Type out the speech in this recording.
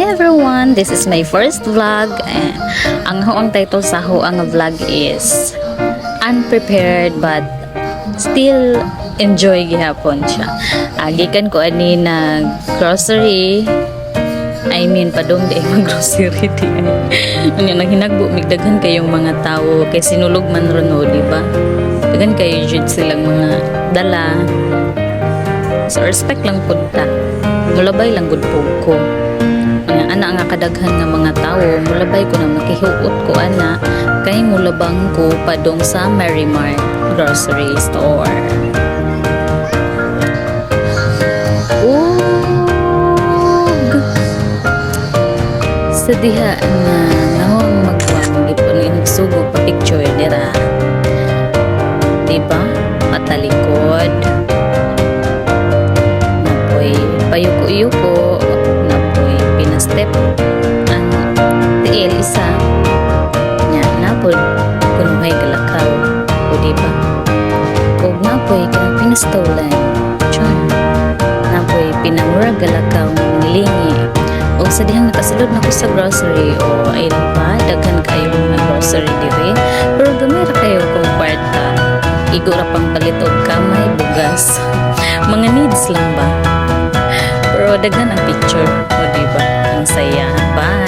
Everyone! This is my first vlog and ang akoang title sa akoang vlog is "Unprepared but Still Enjoy" gihapon siya. Gikan ko ani nag grocery. I mean, padong di ay mag-grocery di ay. Ano, naghinagbo mig, daghan kayong mga tao kay Sinulog man ron, no, di ba? Daghan kayo jud silang mga dala. So respect lang pud ta. Mulabay lang gud pud ko. Mga ana nga kadaghan nga mga tao, mulabay ko na makihuot ko ana kay mulabang ko padong sa Marymart grocery store. Ug sa diha nga nahong magkuan, gipon nagsugo pa picture dira. Di ba? Patalikod. Napoy payuko-yuko, napoy pinastep ang tiil isa. Nya napod kunuhay galakaw. O di ba? Ug napoy kanang pinastolan. Char. Napoy pinamura galakaw nilingi. O sa dihang nakasulod na ko sa grocery, o ay ba, daghan kayo mga grocery dire. Pero gamay ra kayo kong kwarta. Igo ra pang palit og kamay bugas. Mga needs lang ba? Pero daghan ang picture. O di ba? Ang saya. Bye!